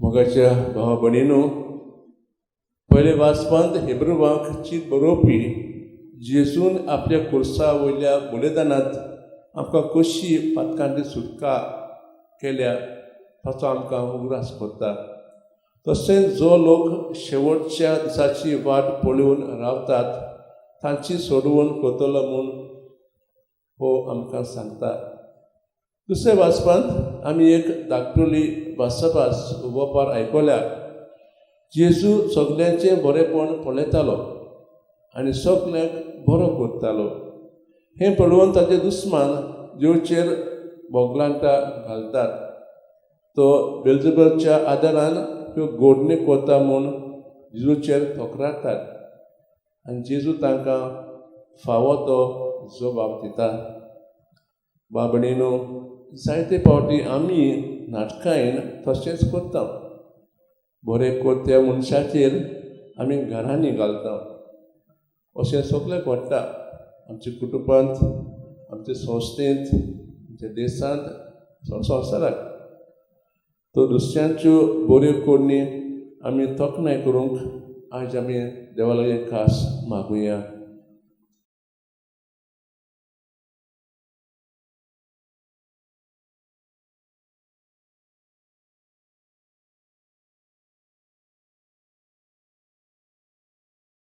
मोगाच्या भावा भयणीनो, पयले वाचपांत हेब्रुवांक चीट बरोवपी जेजून आपल्या खुर्सा वयल्या बलिदानांत आमकां कशी पातकांची सुटका केल्या ताचो आमकां उगडास करता. तशेंच जो लोक शेवटच्या दिसाची वाट पळोवन रावतात तांची सोडवण करतलो म्हूण हो आमकां सांगता. दुसऱ्या वाचपांत आमी एक धाकटुली भासाभास उलोवपार आयकल्या. जेजू सगल्यांचें बरेंपण पळयतालो आनी सगल्यांक बरो करतालो. हें पळोवन ताचे दुस्मान जेजूचेर बोगलांटां घालतात. तो बेल्जुबलच्या आदारान ह्यो घडणी करता म्हूण जेजूचेर तक्रारतात आनी जेजू तांकां फावो तो जबाब दिता. बाबणीनो, जायते फावटी आमी नाटकायन तशेंच करता. बरें करत्या मनशाचेर आमी गाराणीं घालता. अशें सगळें घडटा आमच्या कुटुंबांत, आमच्या संस्थेंत, आमच्या देशांत, संवसाराक. तर दुसऱ्यांच्यो बऱ्यो करणी आमी तोखणाय करूंक आयज आमी देवा लागीं खास मागुया.